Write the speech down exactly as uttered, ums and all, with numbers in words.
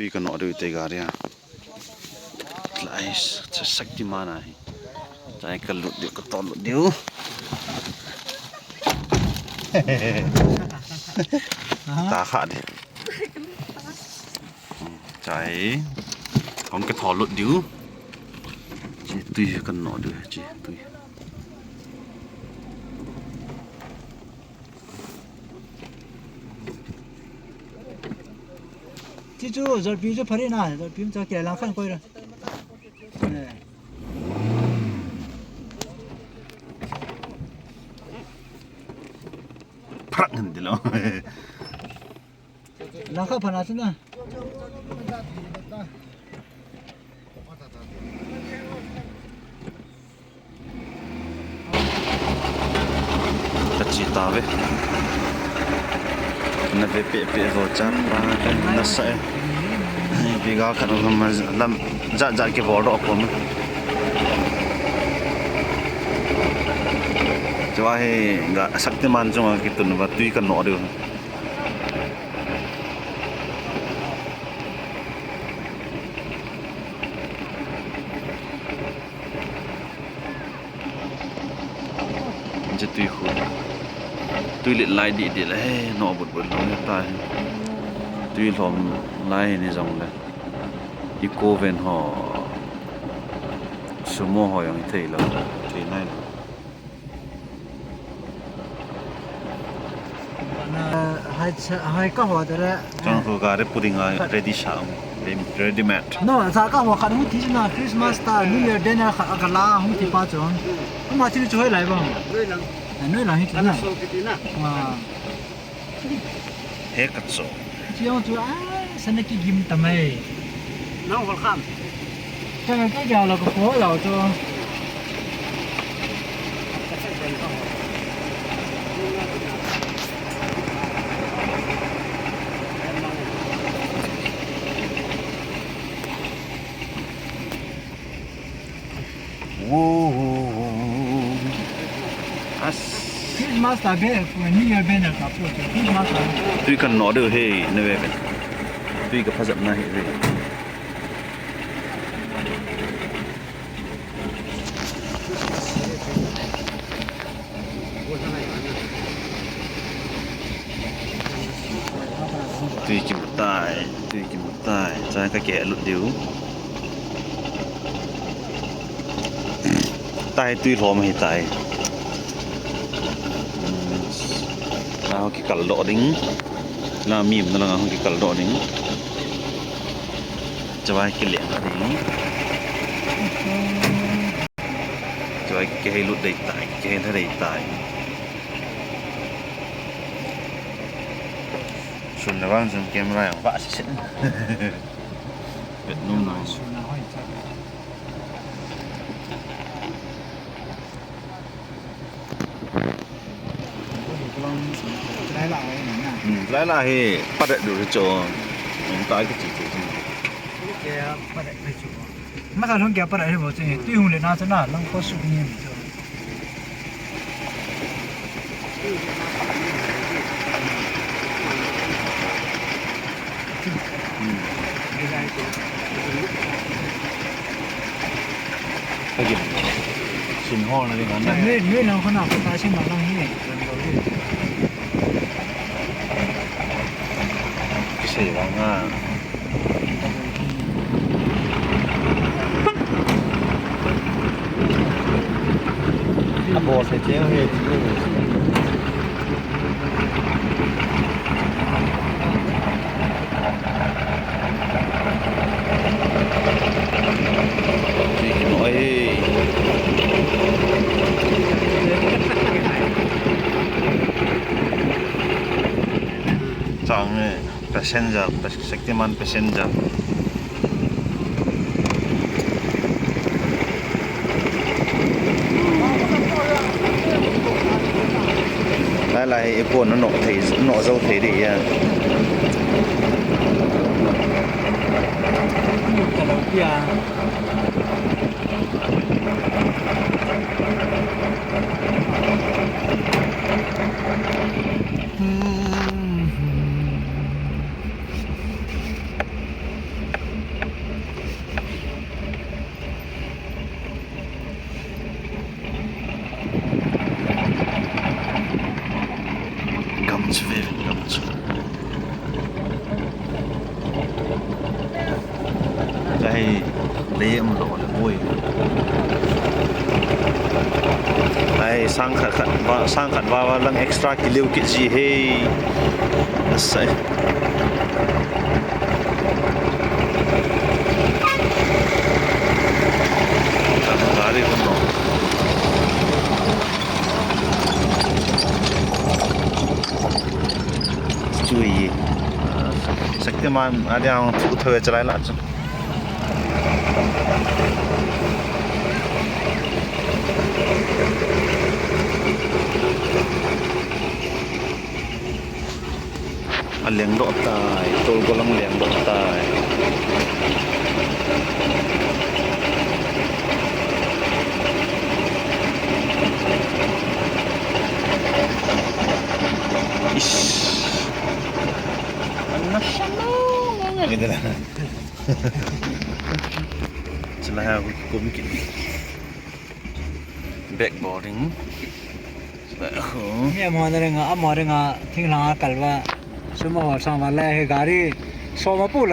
Tui kanoh diu te gari a. Lai, Shaktiman ahi. Chai kalut diu, katolut diu. Ta kha di. Chai. Hung katolut diu. Chi tui kanoh diu, chi tui. Chi chu, jolpi chu phari na, jolpi chu kile lang khan koi ra. Eh. Phrak ngan dilo. Lang kha phana chu na. Ka chi ta ve. Na ve pe pe zo cha pa na sa e. Bi ga khat lam, lam ja ja ki bol ro ko ma. Chua hi ga Shaktiman chunga kitun va tui kanoh diu. Che tui khu. Tui lit lai di di le he, no but but lo ta he. Tui lhom lai ni jong le. Eco van ho. Sumo ho jong thei lo. Thei nai lo. Hai cha, hai ka ho dere. Chang ko gari putting a ready sa, ready made. No, sa ka ho khat hung thi na Christmas ta, New Year dinner khat ka la hung thi pa chon. Ama thi chu hoi lai bang. Noi lang. Noi lang hi chu na. Ana so kiti na. Wa. He ka cho. Chiang chu a, sana ki gim tamai. Nang hol kham. Chang ka gao la ko ko la cho. Wo. As. Christmas ta be, New Year be na ka po. Christmas ta. Tui kanoh diu he, ne be. Tui ka phajap na he ve. Tui kimu tai, tui kimu tai. Cha ka ke lut diu. Tai tui lhom hi tai. Na ho ki kal doh ding. Na mim na langa ho ki kal doh ding. Chawai ki leng ding. Chawai ki hei lut dei tai, ki hei dei tai. Sun na vang sun camera yang va se se. Pet num num. Lai la hi, hmm, lai la hi, padat du cho. Nung ta ki chi chi chi. Ke padat ki chu. Ma sa lung ke padat hi bo chi. Tui hung le na cha na, lang ko su ni cho. Hmm. Hagi. Sin ho na ding an na. Ni, ni lang khana ko ta sin ma lang ni. Kisei vang a. Apo se cheng he. Chang e, passenger, pas-, Shaktiman passenger. Lai lai hi ipon na nok thei, nok zo thei di ya. Ka lo pia. Ai, le um lo le boi. Ai, sang khat khat va, sang khat va, va lang extra kiliu kit ji he. Asai. Gari ko no. Chui. Shaktiman, adi ang thu thawe chalai la chu. A lengdoh tai, tol golang lengdoh tai. Ish. Anna. Ganda na. Chila ha kum kin. Back boring. Back home. Ni amo na renga, amo renga, thing langa kalva. Suma ho sama le he gari. Soma pula.